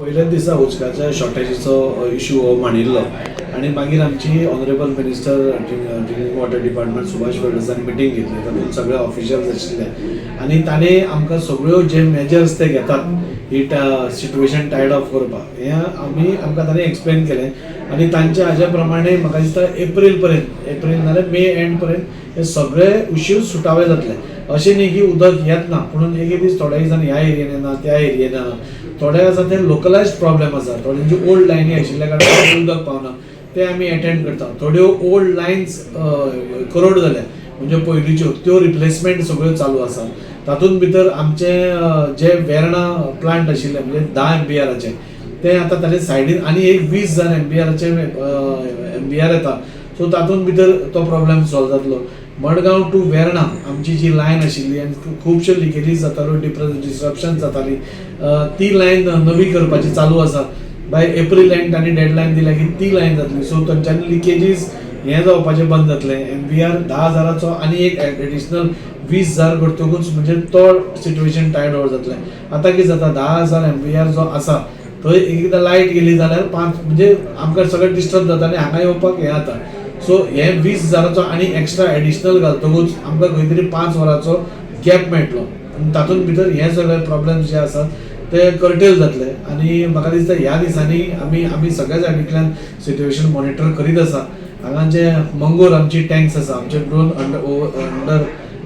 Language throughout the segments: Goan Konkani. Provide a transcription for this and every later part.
पयल्याच दिसा उदकाच्या शॉर्टेजीचो इशू हो मांडिल्लो आनी मागीर आमची honourable minister, drinking water department, Subhash फळदेसायान मिटींग घेतली. तातूंत सगळे ऑफिशियल्स आशिल्ले आनी ताणें आमकां सगळ्यो जे मेजर्स ते घेतात ही सिट्युएशन टायड ऑफ करपाक, हें आमी आमकां ताणें एक्सप्लेन केलें. आनी तांच्या हाज्या प्रमाणे म्हाका दिसता एप्रील पर्यंत, एप्रील नाल्यार मे एंड पर्यंत हे सगळे इश्यूज सुटावे जातले. अशें न्ही की उदक येत ना, पुणून एक एक दीस थोड्या दिसांनी ह्या एरियेन येना, त्या एरियेन येना. थोडे आसा ते लोकलायज प्रॉब्लेम आसा. थोड्यांची ओल्ड लायनी आशिल्ल्या कारणान उदक पावना, ते आमी एटेंड करता. थोड्यो ओल्ड लायन्स करोड जाल्या, म्हणजे पयलींच्यो, त्यो रिप्लेसमेंट सगळ्यो चालू आसा. तातूंत भितर आमचे जे वेर्णा प्लांट आशिल्ले, म्हणजे 10 एमवीआराचे, ते आतां ताचे सायडीन आनी एक 20,000 एमवीआराचे एमवीआर येता. सो तातूंत भितर तो प्रॉब्लेम सॉल्व जातलो. मडगांव टू वेर्णा आमची जी लायन आशिल्ली आनी खुबश्यो लिकेजीस जाताल्यो, डिसरप्शन जाताली, ती लायन नवी करपाची चालू आसा. बाय एप्रील एंड तांणी डेडलायन दिल्या की ती लायन जातली. सो थंयच्यान लिकेजीस हें जावपाचें बंद जातलें. एमवीआर 10,000चो आनी एक एडिशनल 20,000 करतकूच म्हणजे तो सिट्युएशन टायड ओवर जातलें. आतां कितें जाता, 10,000 एमवीआर जो आसा थंय एकदां लायट गेली जाल्यार पांच, म्हणजे आमकां सगळें डिस्टर्ब जाता आनी हांगा येवपाक हें जाता. सो हे 20,000चो आनी एक्स्ट्रा एडिशनल घालतकूच आमकां खंय तरी 5 वरांचो गॅप मेळटलो आनी तातूंत भितर हे सगळे प्रॉब्लेम्स जे आसात ते कर्टेल जातले. आनी म्हाका दिसता ह्या दिसांनी आमी आमी सगळ्या सायडींतल्यान सिट्युएशन मॉनिटर करीत आसा. हांगा जे मंगोर आमची टँक्स आसा, आमचे दोन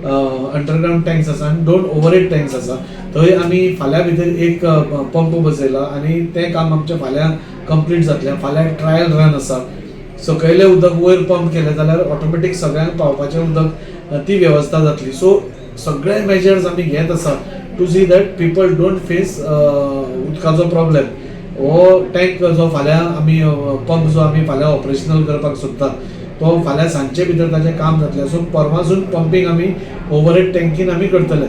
अंडरग्रावंड टँक्स आसा आनी दोन ओवरहेड टँक्स आसा, थंय आमी फाल्यां भितर एक पंप बसयला आनी तें काम आमचें फाल्यां कंप्लीट जातलें. फाल्यां ट्रायल रन आसा. सकयलें उदक वयर पंप केलें जाल्यार ऑटोमॅटीक सगळ्यांक पावपाचें उदक ती वेवस्था जातली. सो सगळे मेजर्स आमी घेत आसा to see that people don't face उदकाचो प्रॉब्लेम. हो टँक जो फाल्यां आमी, पंप जो आमी फाल्यां ऑपरेशनल करपाक सोदता, तो फाल्यां सांजचे भितर ताचें काम जातलें. सो परवासून पंपींग आमी ओवरहेड टँकीन आमी करतले.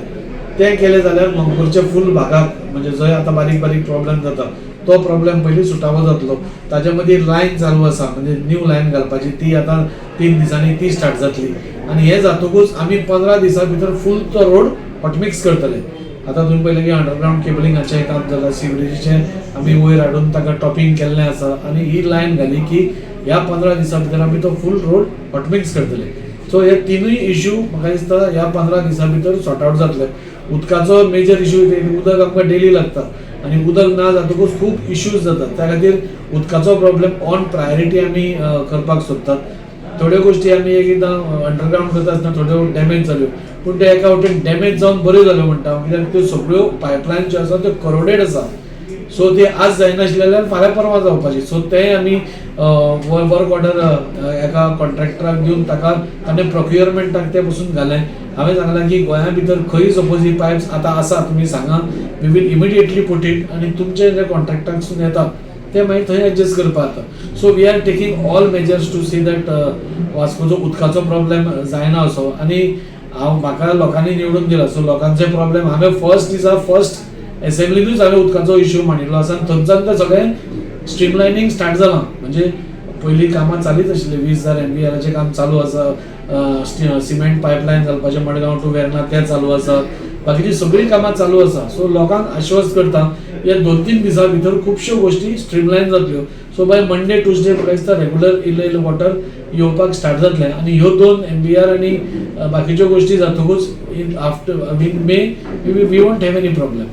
तें केलें जाल्यार मंगळूरच्या फूल भागाक, म्हणजे जंय आतां बारीक बारीक प्रॉब्लेम जाता, तो प्रॉब्लेम पयलीं सुटावो जातलो. ताच्या मदीं लायन चालू आसा, म्हणजे न्यू लायन घालपाची, ती आतां 3 दिसांनी ती स्टार्ट जातली. आनी हें जातकूच आमी 15 दिसां भितर फूल तो रोड हॉटमिक्स करतले. आतां तुमी पळयलें की अंडरग्रावंड केबलिंगाचें काम जालां, सिवरेजीचें आमी वयर हाडून ताका टॉपिंग केल्लें आसा आनी ही लायन घाली की ह्या 15 दिसां भितर आमी तो फूल रोड हॉटमिक्स करतले. सो हे तिनूय इश्यू म्हाका दिसता ह्या 15 दिसां भितर सॉर्ट आवट जातले. उदकाचो मेजर इश्यू, उदक आमकां डेली लागता आनी उदक ना जातकूच खूब इश्यूज जातात. त्या खातीर उदकाचो प्रॉब्लेम ऑन प्रायोरिटी आमी करपाक सोदतात. थोड्यो गोश्टी आमी एक एकदां अंडरग्रावंड करता आसतना थोड्यो डॅमेज जाल्यो, पूण ते एका वटेन डॅमेज जावन बऱ्यो जाल्यो म्हणटा हांव, कित्याक त्यो सगळ्यो पायपलायन ज्यो आसा त्यो करोडेड आसा. सो ते आज जायनाशिल्ले जाल्यार फाल्यां परवां जावपाची. सो ते आमी वर्क ऑर्डर एका कॉन्ट्रॅक्टराक दिवन ताका ताणें प्रोक्युअरमेंटाक ते पसून घालें. हांवें सांगलां की गोंया भितर खंय सपोज ही पायप्स आतां आसा, तुमी सांगा, we will immediately put it आनी तुमचे जे कॉन्ट्रॅक्टाकसून येता ते मागीर थंय एडजस्ट करपाक जाता. So we are taking all measures to see that वास्कोचो उदकाचो प्रॉब्लेम जायना असो. आनी हांव, म्हाका लोकांनी निवडून दिला, सो लोकांचे प्रॉब्लेम हांवें फर्स्ट दिसा, फर्स्ट एसेंब्लीनूच हांवें उदकाचो इश्यू मांडिल्लो आसा आनी थंयच्यान तें सगळें स्ट्रीमलायनींग स्टार्ट जालां. म्हणजे पयलीं कामां चालीच आशिल्लीं, 20,000 एमवीआराचें काम चालू आसा, सिमेंट पायपलायन घालपाचें मडगांव टू वेर्ना तें चालू आसा, बाकीची सगळीं कामां चालू आसा. सो लोकांक आश्वास करता, ह्या 2-3 दिसां भितर खुबश्यो गोश्टी स्ट्रीमलायन जातल्यो. सो बाय मंडे ट्युजडे म्हाका दिसता रेगुलर इल्लें इल्लें वॉटर येवपाक स्टार्ट जातलें. आनी ह्यो दोन एमवीआर आनी बाकीच्यो गोश्टी जातकूच in after in May we won't have any problem.